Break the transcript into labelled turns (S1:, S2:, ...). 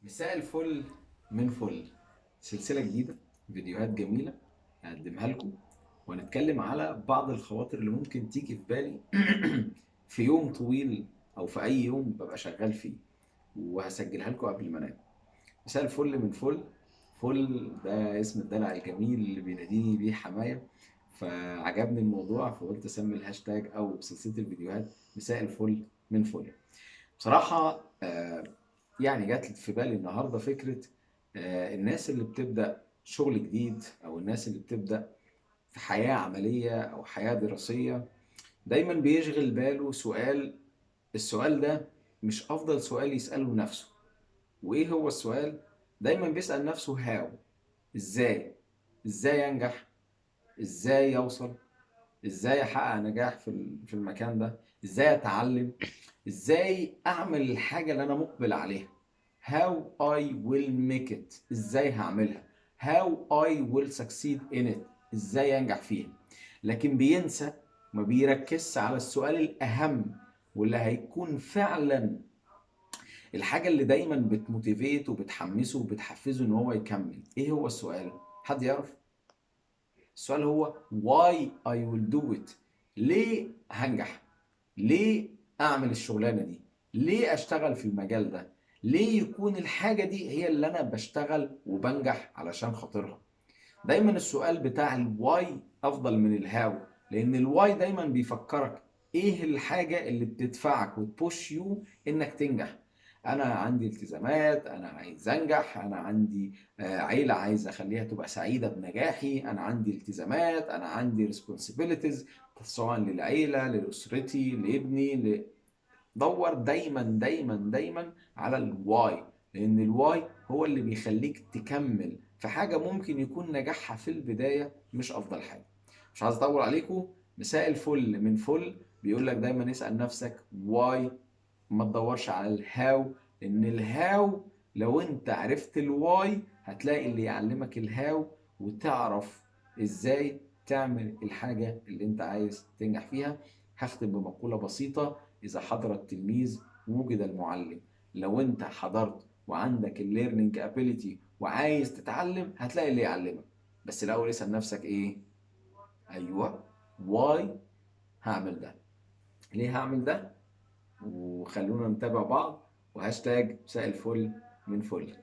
S1: مساء الفل من فل، سلسلة جديدة، فيديوهات جميلة هقدمها لكم، وهنتكلم على بعض الخواطر اللي ممكن تيجي في بالي في يوم طويل أو في أي يوم ببقى شغال فيه، وهسجلها لكم قبل ما أنام. مساء الفل من فل، فل ده اسم الدلع الجميل اللي بيناديني بيه حماية، فعجبني الموضوع فقلت أسمي الهاشتاج أو سلسلة الفيديوهات مساء الفل من فل. بصراحة جات في بالي النهاردة فكرة الناس اللي بتبدأ شغل جديد أو الناس اللي بتبدأ في حياة عملية أو حياة دراسية، دايما بيشغل باله سؤال. السؤال ده مش أفضل سؤال يسأله نفسه. وإيه هو السؤال؟ دايما بيسأل نفسه هاو، إزاي، إزاي أنجح، إزاي أوصل، إزاي أحقق نجاح في المكان ده، إزاي أتعلم، إزاي أعمل الحاجة اللي أنا مقبل عليها. How I will make it، إزاي هعملها، How I will succeed in it، إزاي أنجح فيها. لكن بينسى، ما بيركزش على السؤال الأهم واللي هيكون فعلا الحاجة اللي دايما بتموتيفيت وبتحمسه وبتحفزه إن هو يكمل. إيه هو السؤال؟ حد يعرف؟ السؤال هو why I will do it، ليه هنجح، ليه أعمل الشغلانة دي، ليه أشتغل في المجال ده، ليه يكون الحاجة دي هي اللي أنا بشتغل وبنجح علشان خاطرها. دايما السؤال بتاع ال why أفضل من ال how، لأن ال why دايما بيفكرك إيه الحاجة اللي بتدفعك وت push you إنك تنجح. أنا عندي التزامات، أنا عايز أنجح، أنا عندي عيلة عايز أخليها تبقى سعيدة بنجاحي، أنا عندي التزامات، أنا عندي responsibilities سواء للعيلة، لأسرتي، لابني، دور دايما دايما دايما على ال why، لأن ال why هو اللي بيخليك تكمل في حاجة ممكن يكون نجاحها في البداية مش أفضل حاجة. مش عايز أطول عليكم. مساء الفل من فل بيقول لك دايما اسأل نفسك why، ما تدورش على ال how، لأن ال how لو أنت عرفت ال why هتلاقي اللي يعلمك ال how وتعرف إزاي تعمل الحاجة اللي أنت عايز تنجح فيها. هختم بمقولة بسيطة: إذا حضر التلميذ وجد المعلم. لو أنت حضرت وعندك ال learning ability وعايز تتعلم هتلاقي اللي يعلمك، بس الأول اسأل نفسك إيه؟ أيوة، why هعمل ده، ليه هعمل ده؟ وخلونا نتابع بعض. وهاشتاج مساء الفل من فل.